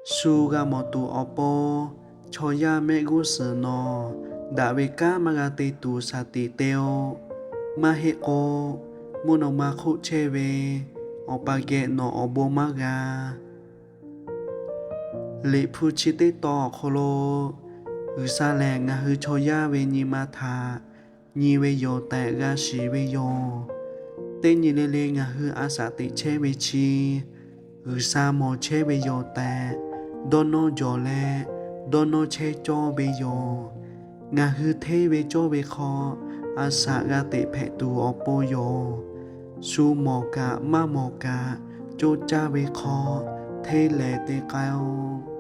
Shu g'a mawˬ tuˬ awˬ pon, chaw yaˇ mehˆ g'uˇ suhˍ nawˬ daꞈ ve kanˉ maˇ g'a te tuˬ shaˍ tiꞈ te-o. Maˇ heˆ k'o, mvuhˇ naw ma hk'oˆ chehˇ ve awˬ pa geh nawˬ awˬ bon maˇ g'a. Liꞈ hpu chi teˇ tawn awˬ hk'aw lo, G'uiˬsha lehˬ ngaˬ hui chaw yaˇ ve nyi ma htaꞈ nyi ve yoˬ tehꞈ g'a shiˍ ve yoˬ. Teˇ nyi le le ngaˬ hui a shaꞈ teꞈ chehˇ ve chi, G'uiˬsha mawˬ chehˇ ve yoˬ tehꞈ dawˇ nawˇ jawˬ leh dawˇ nawˇ chehˇ cawˇ ve yoˬ. Ngaˬ hui hteˇ ve cawˇ ve hk'aw a shaꞈ g'a teꞈ hpehꞈ tuˬ awˬ pon yoˬ. Shu mawˬ kaꞈ maˇ mawˬ kaꞈ, coˇ caˇ ve hk'aw hteˇ lehˍ te k'ai-o.